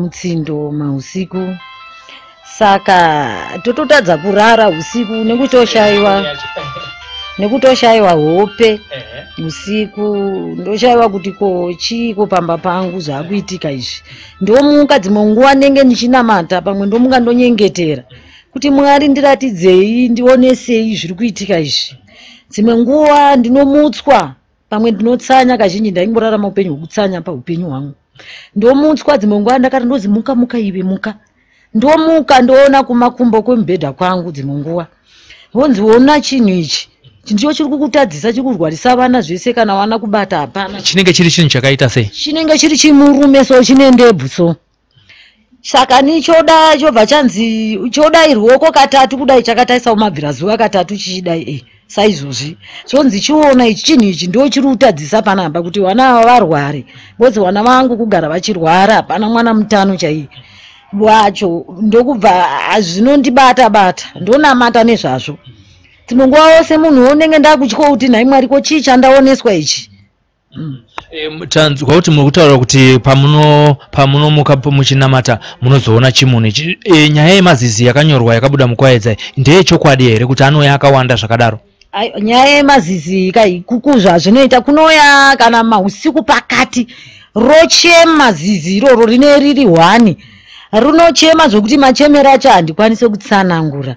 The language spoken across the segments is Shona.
mutsindo mausiku, saka tototadza kurara usiku nekutoshaiwa hope usiku. Ndoshaiwa kuti ko chiiko pamba pangu zvaakuitika izvi. Ndomuka dzimwe nguva ndenge ndichinamata, pamwe ndomuka ndonyengetera kuti Mwari ndiratidzei, ndionesei zviri kuitika izvi. Dzimwe nguva ndinomutswa, pamwe ndinotsanya. Kazhinji ndaingorarama upenyu hwekutsanya paupenyu hwangu. Ndomutswa dzimwe nguva ndakati ndozi muka, muka iwe, muka. Ndomuka ndoona kumakumbo kwemubhedha kwangu. Dzimwe nguva vonzi ona chinhu ichi, ndicho chiri kukutadzisa, chiri kurwarisa vana zvese, kana vana kubata hapana. Chinenge chiri chinhu chakaita sei? Chinenge chiri chimurume so, chine ndebvu so. Saka nichoda chobva chanzi chodai ruoko katatu kudai, chakataisawo mabvirazuva katatu chichidai saizvozvi. Zvonzi chiona ichi chinhu ichi ndo chiri kutadzisa panapa kuti vana ava varware, because vana vangu kugara vachirwara, hapana mwana mutano chaiye wacho. Ndokubva zvinondibata bata, ndonamata nezvazvo. Dzimwe nguva wose munhu unenge ndakutya kuti nhai Mwari, ko chii chandaoneswa ichi? Tanzwa kuti muri kutaura kuti pamunomuka muchinamata munozoona chimunhu ichi. Nyaya yemazizi yakanyorwa yakabuda muKwayedza ndeyechokwadi here, kuti anouya akawanda zvakadaro? Nyaya yemazizi kai, kuku zvazvinoita kunouya kana mausiku pakati, rochema zizi iroro rine riri hwani, rinochema zvokuti machemero acho handikwanisi kutsanangura.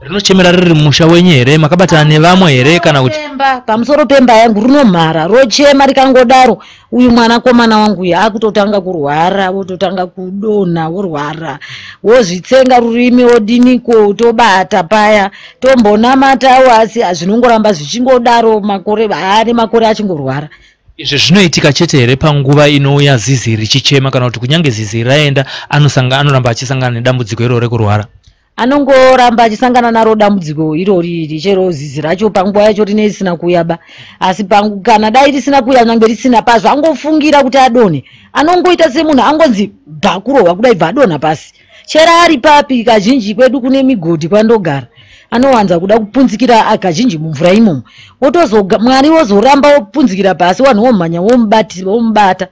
Rinochemera riri mumusha wenyu here, makabatana nevamwe here, kana kuti? Pemba, pamusoro pemba yangu rinomhara, rochema. Rikangodaro, uyu mwanakomana wangu uyu akutotanga kurwara, wototanga kudonha, worwara, wozvitsenga rurimi, wodiniko, tobata paya, tombonamatawo, asi zvinongoramba zvichingodaro makore ane makore achingorwara. Izvi zvinoitika chete here panguva inouya zizi richichema, kana kuti kunyange zizi raenda anoramba achisangana nedambudziko iroro rekurwara? Anongoramba achisangana naro dambudziko irori iri, chero zizi racho panguva yacho rine risina kuuya ba. Asi kana dai risina kuuya, nyange risina pazvangofungira kuti adonhe, anongoita semunhu angonzi bva kurohwa kudai, bva adonha pasi, chero ari papi. Kazhinji kwedu kune migodhi kwandogara, anowanza kuda kupunzikira kazhinji mumvura imomo. Wotozoga Mwari wozoramba wopunzikira pasi, vanhu vomhanya womubata.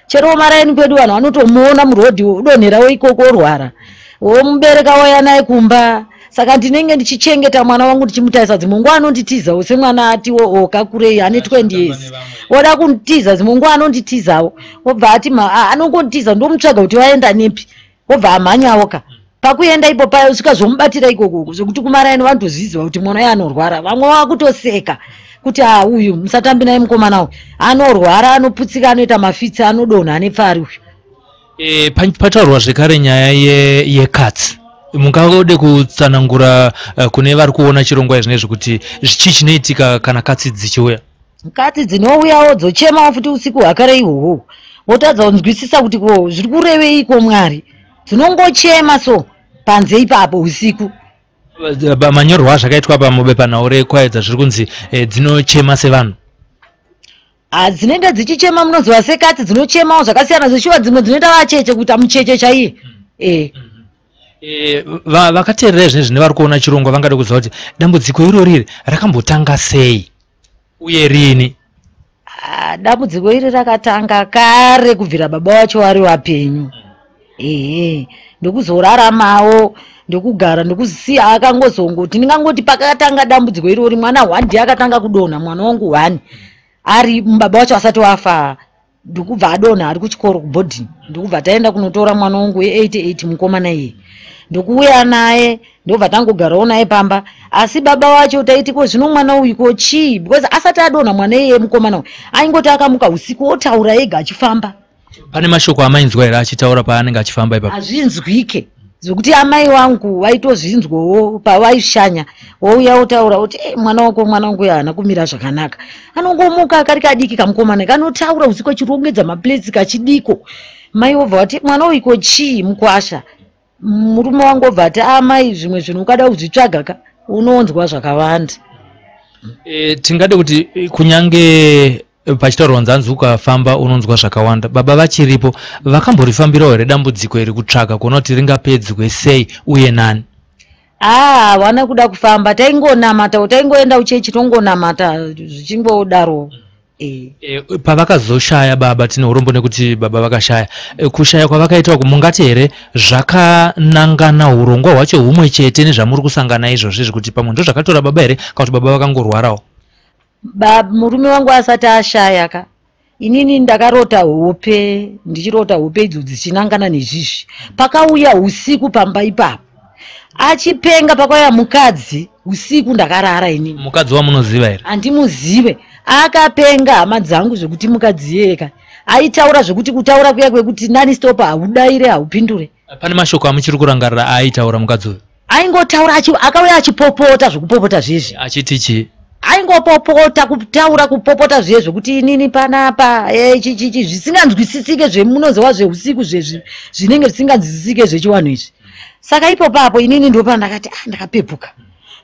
Chero maraini kwedu vanhu vanotomuona murodhi, udonherawo ikoko, orwara, womubereka, wauya naye kumba. Saka ndinenge ndichichengeta mwana wangu, ndichimutarisa. Dzimwe nguva anonditizawo, semwana atiwo okakurei, ane 20 years, woda kunditiza. Dzimwe nguva anonditizawo, wobva ati anongondiza, ndomutsvaga kuti waenda nepi, wobva amhanyawo ka. Pakuenda ipo paya svika zvomubatira ikoko, zvekuti kumaraini vanotozviziva kuti mwana uyu anorwara. Vamwe vakutoseka kuti a uyu musatambi naye, mukomana uyu anorwara, anoputsika, anoita mafitsi, anodonha, ane pfari uyu. Pataurwa zvekare nyaya yekatsi. Mungade kutsanangura kune vari kuona chirongwa izvinezvi kuti chii chinoitika kana katsi dzichiuya? Katsi dzinouyawo, dzochemawo futi usiku hwakare ihwohwo, wotadza kunzwisisa kuti ko zviri kureveiko Mwari. Dzinongochema so panze ipapo usiku. Manyorwa azvakaitwa pamubepanhau reKwayedza, zviri kunzi dzinochema sevanhu. Dzinenge dzichichema, munoziva sekatsi dzinochemawo zvakasiyana zvishuwa. Dzimwe dzinoita vacheche, kuita mucheche chaiye e. Vakateerera zvinezvi nevari kuona chirongwa vangade kuziva kuti dambudziko irori iri rakambotanga sei uye riini? Dambudziko iri rakatanga kare, kubvira baba vacho vari vapenyu. Ehe, ndokuzoraramawo, ndokugara, ndokusiya akangozongoti, ndingangoti pakatanga dambudziko irori mwana one ndiye akatanga kudonha, mwana wangu one, ari baba wacho asati wafa. Ndokubva adonha ari kuchikoro kuboarding, ndokubva taenda kunotora mwana wangu we88, mukomana iye, ndokuuya naye, ndobva tangogarawo naye pamba. Asi baba wacho taiti ko zvino mwana uyu ko chii? Because asati adonha mwana iyeye, mukomana uyu aingoti akamuka usiku otaura ega achifamba. Pane mashoko amainzwa here achitaura paanenge achifamba ipapo? Hazvinzwike, zvekuti amai vangu vaitozvinzwawo pavaishanya, wouya wotaura kuti "Eh, mwana wako, mwana wangu haana kumira zvakanaka, anongomuka kari kadiki kamukomana kanotaura usiku achirongedza maplates kachidiko." Mai wobva vati, "Mwana uyu ko chii?" Mukwasha, murume wangu, obva ati, "Amai, zvimwe zvinhu ukada kuzvitsvaga ka unonzwa zvakawanda." Tingade kuti kunyange pachitaurwa nzanzi ukafamba unonzwa zvakawanda, baba vachiripo vakamborifambirawo here dambudziko iri, kutsvaga kuona kuti ringapedzwe sei uye nani? Aa, havana kuda kufamba. Taingonamata, taingoenda kuchechi, tongonamata zvichingodaro. Pavakazoshaya baba, tine urombo nekuti baba vakashaya. Kushaya kwavakaita uku, mungati here zvakanangana, urongwa hwacho humwe chete nezvamuri kusangana izvozvi, kuti pamwe ndo zvakatora baba here, kana kuti baba vakangorwarawo? Murume wangu asati ashaya ka, inini ndakarota hope, ndichirota hope idzo dzichinangana nezvizvi. Pakauya usiku pamba ipapo achipenga, pakauya mukadzi usiku, ndakarara inini. Mukadzi wamunoziva here? Handimuzive. Akapenga, hama dzangu, zvekuti mukadzi iyeka aitaura zvekuti kutaura kuya kwekuti non-stop, haudayire, haupindure. Pane mashoko amuchiri kurangarira aaitaura mukadzi uyu? Aingotaura, akauya achipopota, zvekupopota zvezvi. Achiti chii? Aingopopota, kutaura, kupopota zviye zvekuti inini panapa chichichi, zvisinganzwisisike, zvemunozova zveusiku zvezvi, zvinenge zvisinganzwisisike zvechiwanhu izvi. Saka ipopapo inini ndopandakati, ah, ndakapepuka,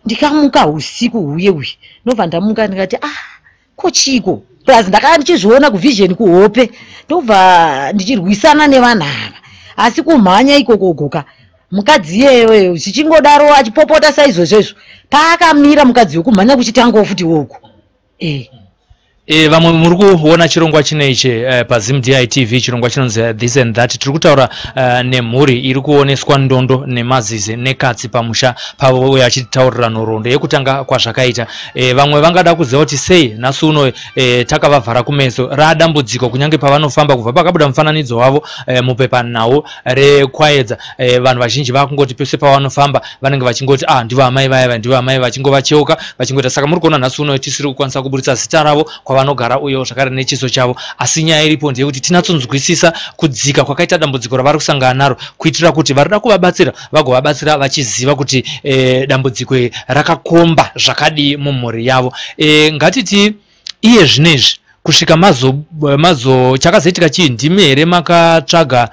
ndikamuka usiku huye uye, ndobva ndamuka ndikati, ah, ko chiko? Plus ndakanga ndichizviona kuvision, kuhope, ndobva ndichirwisana nevanhu ava, asi kumhanya ikokogoka mukadzi iyeyo zvichingodaro achipopota saizvozvo, paakamira mukadzi wekumhanya kuchitangawo futi woku. Vamwe muri kuona chirongwa chinechi paZimDI TV, chirongwa chinonzi This and That. Tiri kutaura nemhuri iri kuoneswa ndondo nemazizi nekatsi pamusha pavo, uye achitaurira nhoroondo yekutanga kwazvakaita. Vamwe vangada kuziva kuti sei nhasi uno takavavhara kumeso. Raadambudziko kunyange pavanofamba, kubva pakabuda mufananidzo wavo mupepanhau reKwaedza, vanhu vazhinji vakungoti pese pavanofamba vanenge vachingoti, ah, ndivo amai vaya, ndivo amai, vachingovacheuka vachingoita. Saka muri kuona nhasi uno tisiri kukwanisa kuburitsa zita ravo, kwavanogara, uye zvakare nechiso chavo, asi nyaya iripo ndeyekuti tinatsonzwisisa kudzika kwakaita dambudziko ravari kusangana naro, kuitira kuti varida kuvabatsira vagovabatsira vachiziva kuti dambudziko iri rakakomba zvakadii mumhuri yavo. Ngatiti iye zvinezvi kusvika mazo chakazoitika chii? Ndimi here makatsvaga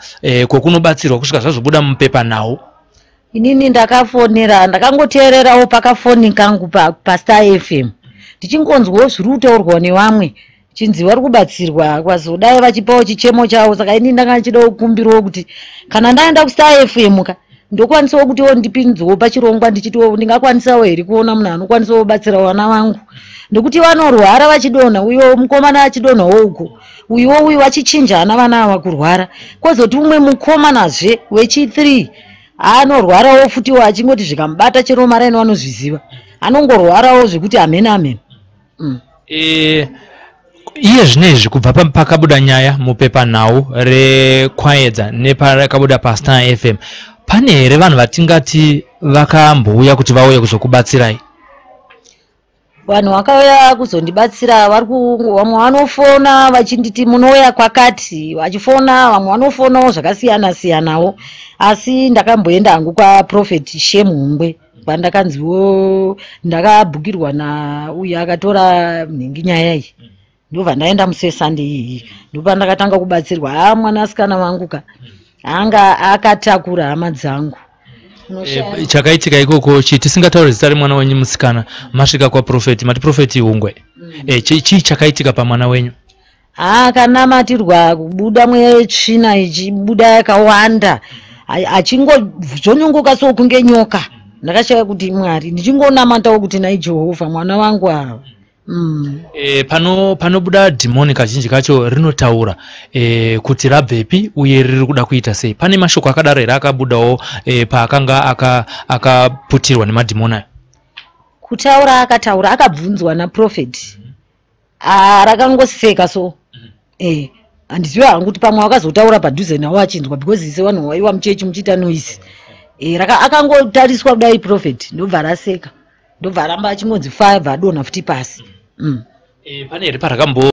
kwokunobatsirwa kusvika zvazobuda mupepanhau? Inini ndakafonera, ndakangoteererawo pakafoni kangu paStar FM, ndichingonzwawo zviri kutaurwa nevamwe, chinzi vari kubatsirwa, kwazodai vachipawo chichemo chavo. Saka inini ndanga ndichidawo kukumbirawo kuti kana ndaenda kuStar FM ka, ndokwanisawo kutiwo ndipinzwewo pachirongwa, ndichitiwo ndingakwanisawo here kuona munhu anokwanisawo kubatsira vana vangu, nekuti vanorwara vachidonha, uyo mukomana achidonhawo uko, uyuwo uyu, vachichinjana vana ava kurwara. Kwozoti umwe mukomanazve wechi3 anorwarawo futiwo, achingoti zvikamubata chero maraini vanozviziva, anongorwarawo zvekuti amene amene. Iye zvinezvi kubva pakabuda nyaya mupepanhau reKwaedza nepakabuda paStar FM, pane here vanhu vatingati vakambouya kuti vauye kuzokubatsirai? Vanhu vakauya kuzondibatsira vari vamwe vanofona vachinditi munouya kwakati, vachifona, vamwe vanofonawo zvakasiyana siyanawo. Asi ndakamboenda hangu kwaProphet Shem Hungwe, kwandakanziwo ndakabhukirwa nauyo akatora nhingi nyaya iyi, ndobva ndaenda musi weSunday iyi, ndopandakatanga kubatsirwa. Haa, mwanasikana wangu ka anga akatakura, hama dzangu. Chakaitika ikoko chii? Tisingatauri zita remwana wenyu musikana, masvika kwaProphet, mati Prophet Hungwe, chii chakaitika pamwana wenyu? Akanamatirwa, kubuda mwetsvina ichibuda yakawanda, achingodzvonyongoka sokunge nyoka. Ndakashaya kuti Mwari, ndichingonamatawo kuti nai Jehovha, mwana wangu ava. Panobuda dhimoni kazhinji kacho rinotaura kuti rabvepi uye riri kuda kuita sei. Pane mashoko akadaro here akabudawo paakanga akaputirwa nemadhimoni ayo? Kutaura akataura, akabvunzwa naprophet, rakangoseka so. Handizivi hangu kuti pamwe wakazotaura padhuze nawo achinzwa, because ise vanhu waiwa muchechi muchiita noise. Akangotariswa kudai prophet, ndobva raseka, ndobva ramba achingonzi fire, bva adonha futi pasi. Pane here parakambo